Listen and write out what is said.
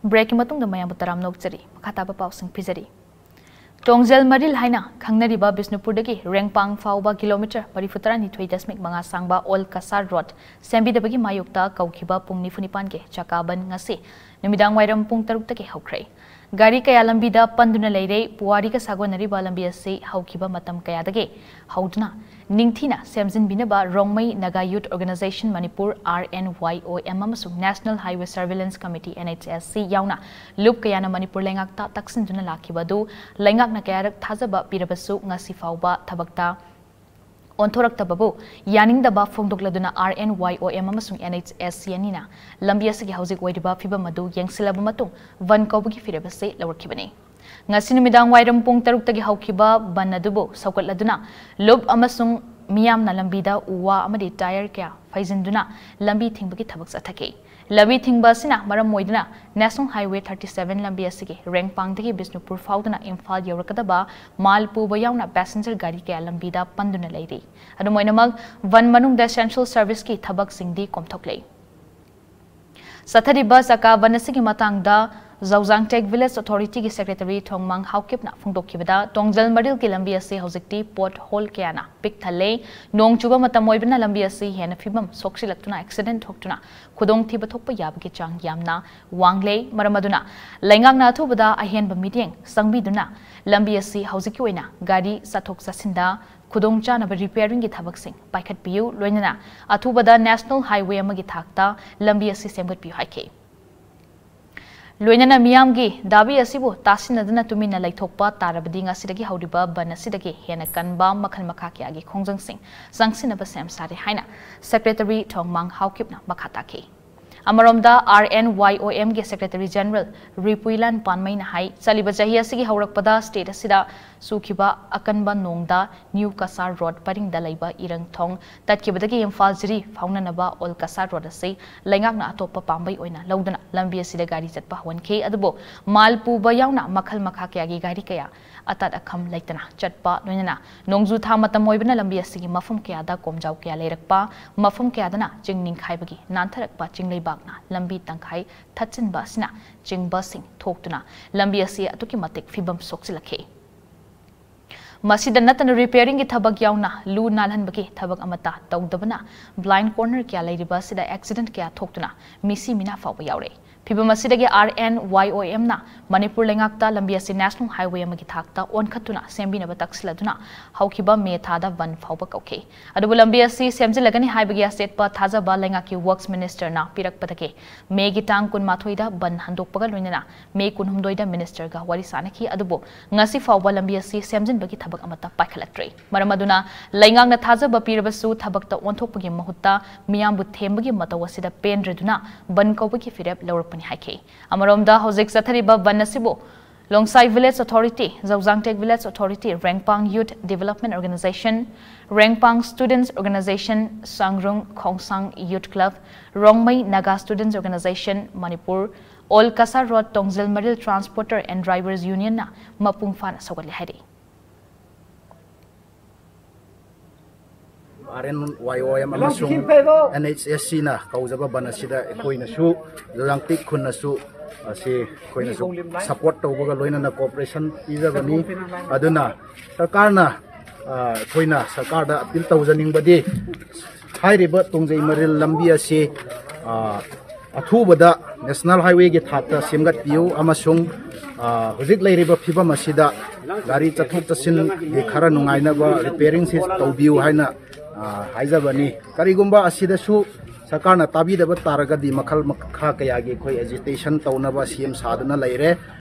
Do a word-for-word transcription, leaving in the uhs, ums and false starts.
ꯕ꯭ꯔꯦꯛꯀꯤ ꯃꯇꯨꯡꯗ ꯃꯌꯥꯝꯕꯨ ꯇꯔꯥꯝꯅ ꯑꯣꯛꯆꯔꯤ꯫ ꯃꯈꯥ ꯇꯥꯕ ꯄꯥꯎꯁꯤꯡ ꯄꯤꯖꯔꯤ꯫ ꯇꯣꯡꯖꯦꯜ ꯃꯔꯤꯜ ꯍꯥꯏꯅ ꯈꯪꯅꯔꯤꯕ ꯕꯤꯁꯅꯨꯄꯨꯔꯗꯒꯤ ꯔꯦꯡꯄꯥꯡ ꯐꯥꯎꯕ ꯀꯤꯂꯣꯃꯤꯇꯔ ꯃꯔꯤꯐꯨ ꯇꯔꯥꯅꯤꯊꯣꯏ ꯗꯁꯃꯤꯛ ꯃꯉꯥ ꯁꯥꯡꯕ ꯑꯣꯜ ꯀꯁꯥꯔ ꯔꯣꯗ ꯁꯦꯝꯕꯤꯗꯕꯒꯤ ꯃꯥꯌꯣꯛꯇ ꯀꯧꯈꯤꯕ ꯄꯨꯡ ꯅꯤꯐꯨ ꯅꯤꯄꯥꯟꯒꯤ ꯆꯀꯥ ꯕꯟ ꯉꯁꯤ ꯅꯨꯃꯤꯗꯥꯡ ꯋꯥꯏꯔꯝ ꯄꯨꯡ ꯇꯔꯨꯛꯇꯒꯤ ꯍꯧꯈ꯭ꯔꯦ꯫ ꯒꯥꯔꯤ ꯀꯌꯥ ꯂꯝꯕꯤꯗ ꯄꯟꯗꯨꯅ ꯂꯩꯔꯦ꯫ ꯄꯨꯋꯥꯔꯤꯒ ꯁꯥꯒꯣꯟꯅꯔꯤꯕ ꯂꯝꯕꯤ ꯑꯁꯤ ꯍꯧꯈꯤꯕ ꯃꯇꯝ ꯀꯌꯥꯗꯒꯤ ꯍꯧꯗꯨꯅ ꯅꯤꯡꯊꯤꯅ ꯁꯦꯝꯖꯤꯟꯕꯤꯅꯕ Rongmei Naga youth organisation Manipur, RNYOM, ꯑꯃꯁꯨꯡ National Highway Surveillance Committee, NHSC, ꯌꯥꯎꯅ ꯂꯨꯞ ꯀꯌꯥꯅ ꯃꯅꯤꯄꯨꯔ ꯂꯩꯉꯥꯛꯇ ꯇꯛꯁꯤꯟꯗꯨꯅ ꯂꯥꯛꯈꯤꯕ ꯑꯗꯨ ꯂꯩꯉꯥꯛꯅ ꯀꯌꯥꯔꯛ ꯊꯥꯖꯕ ꯄꯤꯔꯕꯁꯨ ꯉꯁꯤ ꯐꯥꯎꯕ ꯊꯕꯛꯇ ꯑꯣꯟꯊꯣꯔꯛꯇꯕꯕꯨ ꯌꯥꯅꯤꯡꯗꯕ ꯐꯣꯡꯗꯣꯛꯂꯗꯨꯅ RNYOM ꯑꯃꯁꯨꯡ NHSC ꯑꯅꯤꯅ ꯂꯝꯕꯤ ꯑꯁꯤꯒꯤ ꯍꯧꯖꯤꯛ ꯑꯣꯏꯔꯤꯕ ꯐꯤꯕꯝ ꯑꯗꯨ ꯌꯦꯡꯁꯤꯜꯂꯕ ꯃꯇꯨꯡ ꯕꯟ ꯀꯧꯕꯒꯤ ꯐꯤꯔꯦꯞ ꯑꯁꯤ ꯂꯧꯔꯛꯈꯤꯕꯅꯤ꯫ ꯉꯁꯤ ꯅꯨꯃꯤꯗꯥꯡ ꯋꯥꯏꯔꯝ ꯄꯨꯡ ꯇꯔꯨꯛꯇꯒꯤ ꯍꯧꯈꯤꯕ ꯕꯟ ꯑꯗꯨꯕꯨ ꯁꯧꯒꯠꯂꯗꯨꯅ ꯂꯨꯞ ꯑꯃꯁꯨꯡ ꯃꯤꯌꯥꯝꯅ ꯂꯝꯕꯤꯗ ꯎ ꯋꯥ ꯑꯃꯗꯤ ꯇꯥꯌꯔ ꯀꯌꯥ ꯐꯩꯖꯤꯟꯗꯨꯅ ꯂꯝꯕꯤ ꯊꯤꯡꯕꯒꯤ ꯊꯕꯛ ꯆꯠꯊꯈꯤ꯫ ꯂꯝꯕꯤ ꯊꯤꯡꯕ ꯑꯁꯤꯅ ꯃꯔꯝ ꯑꯣꯏꯗꯨꯅ National Highway thirty seven ꯂꯝꯕꯤ ꯑꯁꯤꯒꯤ ꯔꯦꯡꯄꯥꯡꯗꯒꯤ ꯕꯤꯁꯅꯨꯄꯨꯔ ꯐꯥꯎꯗꯨꯅ ꯏꯝꯐꯥꯜ ꯌꯧꯔꯛꯀꯗꯕ ꯃꯥꯜ ꯄꯨꯕ ꯌꯥꯎꯅ ꯄꯦꯁꯦꯟꯖꯔ ꯒꯥꯔꯤ ꯀꯌꯥ ꯂꯝꯕꯤꯗ ꯄꯟꯗꯨꯅ ꯂꯩꯔꯤ꯫ ꯑꯗꯨꯝ ꯑꯣꯏꯅꯃꯛ, ꯕꯟ ꯃꯅꯨꯡꯗ ꯁꯦꯟꯇ꯭ꯔꯦꯜ ꯁꯔꯚꯤꯁꯀꯤ ꯊꯕꯛꯁꯤꯡꯗꯤ ꯀꯣꯝꯊꯣꯛꯂꯦ꯫ ꯆꯠꯊꯔꯤꯕ ꯆꯀꯥ ꯕꯟ ꯑꯁꯤꯒꯤ ꯃꯇꯥꯡꯗ ꯖꯧꯖꯥꯡ ꯇꯦꯛ ꯚꯤꯂꯦꯖ ꯑꯣꯊꯣꯔꯤꯇꯤꯒꯤ ꯁꯦꯀ꯭ꯔꯦꯇꯔꯤ ꯊꯣꯡꯃꯥꯡ ꯍꯥꯎꯀꯤꯞꯅ ꯐꯣꯡꯗꯣꯛꯈꯤꯕꯗ, ꯇꯣꯡꯖꯜ ꯃꯔꯤꯜꯒꯤ ꯂꯝꯕꯤ ꯑꯁꯤ ꯍꯧꯖꯤꯛꯇꯤ ꯄꯣꯠ ꯍꯣꯜ ꯀꯌꯥꯅ ꯄꯤꯛ ꯊꯜꯂꯦ꯫ ꯅꯣꯡ ꯆꯨꯕ ꯃꯇꯝ ꯑꯣꯏꯕꯅ ꯂꯝꯕꯤ ꯑꯁꯤ ꯍꯦꯟꯅ ꯐꯤꯕꯝ ꯁꯣꯛꯆꯤꯜꯂꯛꯇꯨꯅ ꯑꯦꯛꯁꯤꯗꯦꯟ ꯊꯣꯛꯇꯨꯅ ꯈꯨꯗꯣꯡꯊꯤꯕ ꯊꯣꯛꯄ ꯌꯥꯕꯒꯤ ꯆꯥꯡ ꯌꯥꯝꯅ ꯋꯥꯡꯂꯦ꯫ ꯃꯔꯝ ꯑꯗꯨꯅ ꯂꯩꯉꯥꯛꯅ ꯑꯊꯨꯕꯗ ꯑꯍꯦꯟꯕ ꯃꯤꯠꯌꯦꯡ ꯆꯪꯕꯤꯗꯨꯅ ꯂꯝꯕꯤ ꯑꯁꯤ ꯍꯧꯖꯤꯛꯀꯤ ꯑꯣꯏꯅ ꯒꯥꯔꯤ ꯆꯠꯊꯣꯛ ꯆꯠꯁꯤꯟꯗ ꯈꯨꯗꯣꯡꯆꯥꯅꯕ ꯔꯤꯄꯤꯌꯥꯔꯤꯡꯒꯤ ꯊꯕꯛꯁꯤꯡ ꯄꯥꯏꯈꯠꯄꯤꯌꯨ, ꯂꯣꯏꯅꯅ ꯑꯊꯨꯕꯗ ꯅꯦꯁꯅꯦꯜ ꯍꯥꯏꯋꯦ ꯑꯃꯒꯤ ꯊꯥꯛꯇ ꯂꯝꯕꯤ ꯑꯁꯤ ꯁꯦꯝꯒꯠꯄꯤꯌꯨ ꯍꯥꯏꯈꯤ꯫ ꯂꯣꯏꯅꯅ ꯃꯤꯌꯥꯝꯒꯤ ꯗꯥꯕꯤ ꯑꯁꯤꯕꯨ ꯇꯥꯁꯤꯟꯅꯗꯨꯅ ꯇꯨꯃꯤꯟꯅ ꯂꯩꯊꯣꯛꯄ ꯇꯥꯔꯕꯗꯤ ꯉꯁꯤꯗꯒꯤ ꯍꯧꯔꯤꯕ ꯕꯟ ꯑꯁꯤꯗꯒꯤ ꯍꯦꯟꯅ ꯀꯟꯕ ꯃꯈꯜ ꯃꯈꯥ ꯀꯌꯥꯒꯤ ꯈꯣꯡꯖꯪꯁꯤꯡ ꯆꯪꯁꯤꯟꯅꯕ ꯁꯦꯝ ꯁꯥꯔꯦ ꯍꯥꯏꯅ ꯁꯦꯀ꯭ꯔꯦꯇꯔꯤ ꯊꯣꯡꯃꯥꯡ ꯍꯥꯎꯀꯤꯞꯅ ꯃꯈꯥ ꯇꯥꯈꯤ꯫ ꯑꯃꯔꯣꯝꯗ, RNYOM ꯒꯤ ꯁꯦꯀ꯭ꯔꯦꯇꯔꯤ ꯖꯦꯅꯔꯦꯜ ꯔꯤꯄꯨꯏꯂꯥꯟ ꯄꯥꯟꯃꯩꯅ ꯍꯥꯏ, ꯆꯠꯂꯤꯕ ꯆꯍꯤ ꯑꯁꯤꯒꯤ ꯍꯧꯔꯛꯄꯗ ꯁ꯭ꯇꯦꯠ ꯑꯁꯤꯗ ꯆꯨꯈꯤꯕ ꯑꯀꯟꯕ ꯅꯣꯡꯗ ꯅ꯭ꯌꯨ ꯀꯁꯥꯔ ꯔꯣꯗ ꯄꯔꯤꯡꯗ ꯂꯩꯕ ꯏꯔꯪ ꯊꯣꯡ ꯇꯠꯈꯤꯕꯗꯒꯤ ꯏꯝꯐꯥꯜ ꯖꯤꯔꯤ ꯐꯥꯎꯅꯅꯕ ꯑꯣꯜ ꯀꯁꯥꯔ ꯔꯣꯗ ꯑꯁꯤ ꯂꯩꯉꯥꯛꯅ ꯑꯇꯣꯞꯄ ꯄꯥꯝꯕꯩ ꯑꯣꯏꯅ ꯂꯧꯗꯨꯅ ꯂꯝꯕꯤ ꯑꯁꯤꯗ ꯒꯥꯔꯤ ꯆꯠꯄ ꯍꯧꯍꯟꯈꯤ꯫ ꯑꯗꯨꯕꯨ ꯃꯥꯜ ꯄꯨꯕ ꯌꯥꯎꯅ ꯃꯈꯜ ꯃꯈꯥ ꯀꯌꯥꯒꯤ ꯒꯥꯔꯤ ꯀꯌꯥ ꯑꯇꯠ ꯑꯈꯝ ꯂꯩꯇꯅ ꯆꯠꯄ, ꯂꯣꯏꯅꯅ ꯅꯣꯡꯖꯨ ꯊꯥ ꯃꯇꯝ ꯑꯣꯏꯕꯅ ꯂꯝꯕꯤ ꯑꯁꯤꯒꯤ ꯃꯐꯝ ꯀꯌꯥꯗ ꯀꯣꯝꯖꯥꯎ ꯀꯌꯥ ꯂꯩꯔꯛꯄ, ꯃꯐꯝ ꯀꯌꯥꯗꯅ ꯆꯤꯡ ꯅꯤꯡꯈꯥꯏꯕꯒꯤ ꯅꯥꯟꯊꯔꯛꯄ, ꯆꯤꯡ ꯂꯩꯕꯥꯛ ꯂꯩꯕꯥꯛꯅ ꯂꯝꯕꯤ ꯇꯪꯈꯥꯏ ꯊꯠꯆꯤꯟꯕ ꯑꯁꯤꯅ ꯆꯤꯡꯕꯁꯤꯡ ꯊꯣꯛꯇꯨꯅ ꯂꯝꯕꯤ ꯑꯁꯤ ꯑꯗꯨꯛꯀꯤ ꯃꯇꯤꯛ ꯐꯤꯕꯝ ꯁꯣꯛꯆꯤꯜꯂꯛꯈꯤ꯫ ꯃꯁꯤꯗ ꯅꯠꯇꯅ repairingꯒꯤ ꯊꯕꯛ ꯌꯥꯎꯅ ꯂꯨ ꯅꯥꯜꯍꯟꯕꯒꯤ ꯊꯕꯛ ꯑꯃꯠꯇ ꯇꯧꯗꯕꯅ blind corner ꯀꯌꯥ ꯂꯩꯔꯤꯕ ꯑꯁꯤꯗ accident ꯀꯌꯥ ꯊꯣꯛꯇꯨꯅ ꯃꯤꯁꯤ ꯃꯤꯅꯥ ꯐꯥꯎꯕ ꯌꯥꯎꯔꯦ꯫ ꯐꯤꯕꯝ ꯑꯁꯤꯗꯒꯤ R N Y O Mꯅ Manipur ꯂꯩꯉꯥꯛꯇ ꯂꯝꯕꯤ ꯑꯁꯤ national highway ꯑꯃꯒꯤ ꯊꯥꯛꯇ ꯑꯣꯟꯈꯠꯇꯨꯅ ꯁꯦꯝꯕꯤꯅꯕ ꯇꯛꯁꯤꯜꯂꯗꯨꯅ ꯍꯧꯈꯤꯕ ꯃꯦ ꯊꯥꯗ ꯕꯟ ꯐꯥꯎꯕ ꯀꯧꯈꯤ꯫ ꯑꯗꯨꯕꯨ ꯂꯝꯕꯤ ꯑꯁꯤ ꯁꯦꯝꯖꯤꯜꯂꯒꯅꯤ ꯍꯥꯏꯕꯒꯤ ꯑꯆꯦꯠꯄ ꯊꯥꯖꯕ ꯂꯩꯉꯥꯛꯀꯤ Works Ministerꯅ ꯄꯤꯔꯛꯄꯗꯒꯤ ꯃꯦꯒꯤ ꯇꯥꯡ ꯀꯨꯟꯃꯥꯊꯣꯏꯗ ꯕꯟ ꯍꯟꯗꯣꯛꯄꯒ ꯂꯣꯏꯅꯅ ꯃꯦ ꯀꯨꯟꯍꯨꯝꯗꯣꯏꯗ ministerꯒ ꯋꯥꯔꯤ ꯁꯥꯅꯈꯤ꯫ ꯑꯗꯨꯕꯨ ꯉꯁꯤ ꯐꯥꯎꯕ ꯂꯝꯕꯤ ꯑꯁꯤ ꯁꯦꯝꯖꯤꯟꯕꯒꯤ ꯊꯕꯛ ꯑꯃꯠꯇ ꯄꯥꯏꯈꯠꯂꯛꯇ꯭ꯔꯤ꯫ ꯃꯔꯝ ꯑꯗꯨꯅ ꯂꯩꯉꯥꯛꯅ ꯊꯥꯖꯕ ꯄꯤꯔꯕꯁꯨ ꯊꯕꯛꯇ ꯑꯣꯟꯊꯣꯛꯄꯒꯤ ꯃꯍꯨꯠꯇ ꯃꯤꯌꯥꯝꯕꯨ ꯊꯦꯝꯕꯒꯤ ꯃꯇꯧ ꯑꯁꯤꯗ ꯄꯦꯟꯗ꯭ꯔꯗꯨꯅ ꯕꯟ ꯀꯧꯕꯒꯤ ꯐꯤꯔꯦꯞ ꯂꯧꯔꯛꯄꯅꯤ ꯍꯥꯏꯈꯤ꯫ ꯑꯃꯔꯣꯝꯗ ꯍꯧꯖꯤꯛ ꯆꯠꯊꯔꯤꯕ ꯕꯟ ꯑꯁꯤꯕꯨ Longsai Village Authority, Zaojangtek Village Authority, Rengpang Youth Development Organization, Rengpang Students Organization, Sangrung Khongsang Youth Club, Rongmei Naga Students Organization, Manipur, All Kasar Road Tongzil Maril Transporter and Drivers Unionꯅ ꯃꯄꯨꯡ ꯐꯥꯅ ꯁꯧꯒꯠꯂꯦ ꯍꯥꯏꯔꯤ꯫ R N Y O M ꯑꯃꯁꯨꯡ N H S Cꯅ ꯀꯧꯖꯕ ꯕꯟ ꯑꯁꯤꯗ ꯑꯩꯈꯣꯏꯅꯁꯨ, ꯂꯥꯡꯇꯤꯛ ꯈꯨꯟꯅꯁꯨ, ꯑꯁꯤ ꯑꯩꯈꯣꯏꯅꯁꯨ support ꯇꯧꯕꯒ ꯂꯣꯏꯅꯅ cooperation ꯄꯤꯖꯕꯅꯤ꯫ ꯑꯗꯨꯅ ꯁꯔꯀꯥꯔꯅ, ꯑ, ꯑꯩꯈꯣꯏꯅ ꯁꯔꯀꯥꯔꯗ appeal ꯇꯧꯖꯅꯤꯡꯕꯗꯤ, ꯍꯥꯏꯔꯤꯕ ꯇꯣꯡꯖꯩ ꯃꯔꯤꯜ ꯂꯝꯕꯤ ꯑꯁꯤ, ꯑ, ꯑꯊꯨꯕꯗ national highwayꯒꯤ ꯊꯥꯛꯇ ꯁꯦꯝꯒꯠꯄꯤꯌꯨ ꯑꯃꯁꯨꯡ, ꯑ, ꯍꯧꯖꯤꯛ ꯂꯩꯔꯤꯕ ꯐꯤꯕꯝ ꯑꯁꯤꯗ ꯒꯥꯔꯤ ꯆꯠꯊꯣꯛ ꯆꯠꯁꯤꯟꯒꯤ ꯈꯔ ꯅꯨꯡꯉꯥꯏꯅꯕ repairingꯁꯤ ꯇꯧꯕꯤꯌꯨ ꯍꯥꯏꯅ, ꯑ, ꯍꯥꯏꯖꯕꯅꯤ꯫ ꯀꯔꯤꯒꯨꯝꯕ ꯑꯁꯤꯗꯁꯨ ꯁꯔꯀꯥꯔꯅ ꯇꯥꯕꯤꯗꯕ ꯇꯥꯔꯒꯗꯤ ꯃꯈꯜ ꯃꯈꯥ ꯀꯌꯥꯒꯤ ꯑꯩꯈꯣꯏ agitation ꯇꯧꯅꯕ ꯁꯦꯝ ꯁꯥꯗꯨꯅ ꯂꯩꯔꯦ꯫